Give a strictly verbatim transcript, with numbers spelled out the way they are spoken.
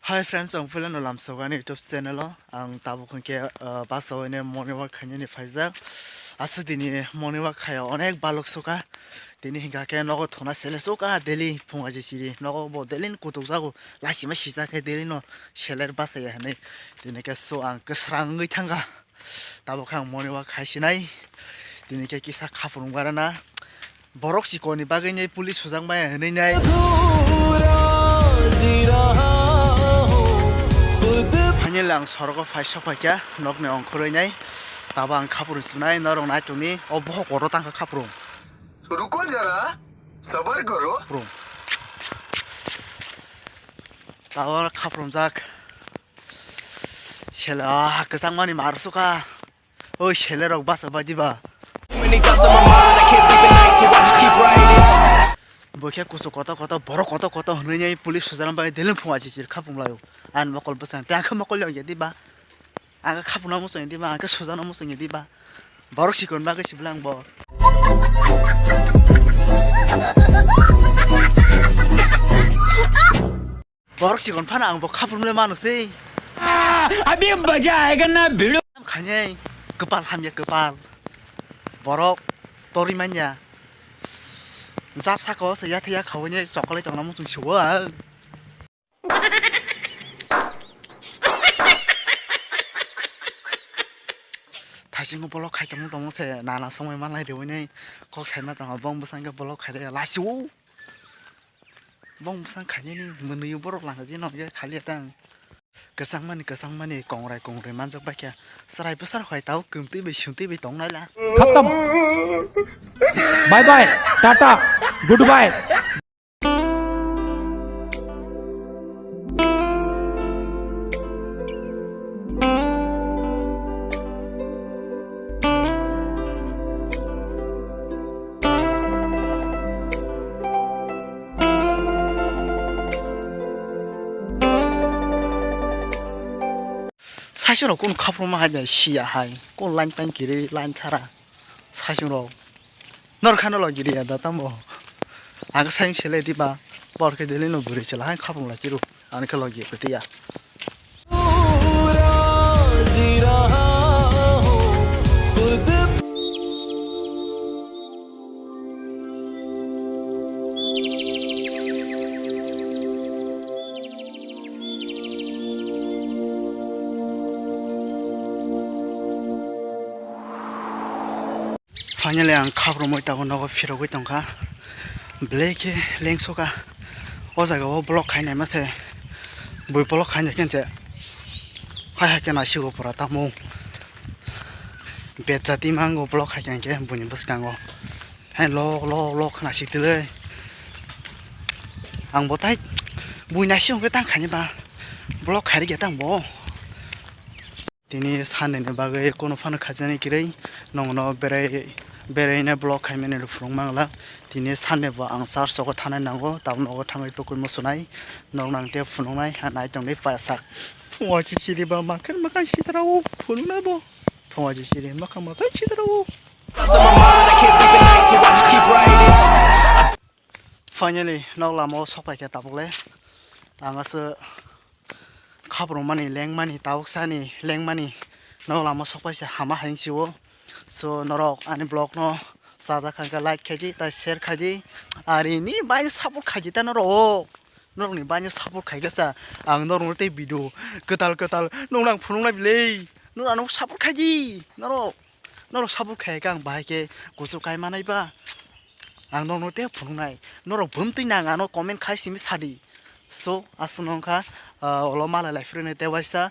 Hi friends, ang Philano Lamsogani YouTube channel o. Ang tabuk hwnkhe, uh, bus o hwnwi morning walk khainani phaijak. Aswk dini morning walk khaiya onek balok suka. Tini hinkha khe nogo thuna sele suka daily phung aji chiri. Nogo bo daily ni kutuk jago. Lasima sijak khe daily no seler bus ya hwnwi. Tini khe so ang kwsrang wngwi thangkha. Tabuk khe ang morning walk khai sinai. Tini khe kisa khaphrung barana. Borok chikoni bagwi nai police sujak maya hwnwi nai. Finally ang sorogo phai sok phaikha nokni ongkhorwi nai. Tabo ang khaphrung sunai norok nai tongni o bohok oro tangkha khaphrung. रुको जरा, सबर करो। Khaphrung. Tabo khaphrung jak. Sela, ah, kwchangmani mar suka. Oi, sele rok basa bai diba? Bo khe kusu koto koto, borok koto koto hwnwi nai police sujana bai deleng phung achi chir khapung laio. Ang mokol bwsang, tei ang khe mokol ya diba? Ang khe khapungna muchung diba? Ang khe sujana muchung diba? Borok sikon bagwi sibla ang bo. Borok chikon phano ang bo khaprum le mano se. अभी मजा आएगा ना भिड़ो। Khainai kwpal hamya kwpal. Borok torwi manya. Jab saka o se yathai ya khawi nai chocolate tongna muchung suo ang. Thaisingo bolok khai tongmung tongmung se nana songwi manlai riwi nai kok saima tongo bong bwsang khe bolok khai de lasi o. Bong bwsang khainani mwnwi borok langkha je nokya khali tang. Kwchangmani kwchangmani kongrai kongrai manjak baikha. Chwrai bwsar hwai tao kwmtwi bai swngtwi bai tong naila. खत्म। Bye bye, tata, good bye. Saichung rok kunu khaphruma hai de siya hai, kunu line pan kiri line chara saichung rok. Nor khano logi riya da tamo. Aga sayung sele diba. Bor khe dili no buri chela hai khapung la chiru. Ani khe logi pete ya. Finally, ang khaprumwi tabuk nogo phirogwi tongkha. Belai khe lengsoka. O jaga o vlog khainai mase. Bui vlog khainai khe se. Hai hai khe naisigo pura tamo. Bejati mango vlog khai khe buini bwskango. Hai lok lok lok khna siktilei. Ang bo tai bui naising khe tang khainai ba. Vlog khairikya tang bo. Tini Sunday ni bagwi kunu phano khajani kwrwi, nongno berai, beraina vlog khaimani rw phunuk mangla. Tini Sunday bo ang church o thanai nango, tabuk nogo thangwi tukui muchunai, nok nang tei phunuknai, ha nai tongwi paisa. Phungo chichiri ba makhir makhai sitrao phunukna bo. Phungo chichiri makhang makhai sitrao. Finally, nok lama o sok paikha tabuk le. Ang aswk khaprumani, lengmani, tabuk sani, lengmani, nok lama sokpai se hama hai wngsi o. So, norok ani vlog no chajak kha khe like khai di, tai share khai di. Ari ni bai support khai di ta norok. Norok ni bai support khai khe sa ang norok tei video kwtal kwtal nong nang phunuk nai bile. Norok ano support khai di. Norok, norok support khai khe ang bahai khe kuchuk kai manai ba. Ang nokno tei phunuknai. Norok bumtwi nang ano comment khai simi sadi. So, aswk nong kha, ah, ulo malai lai phirwi nai tei waisa.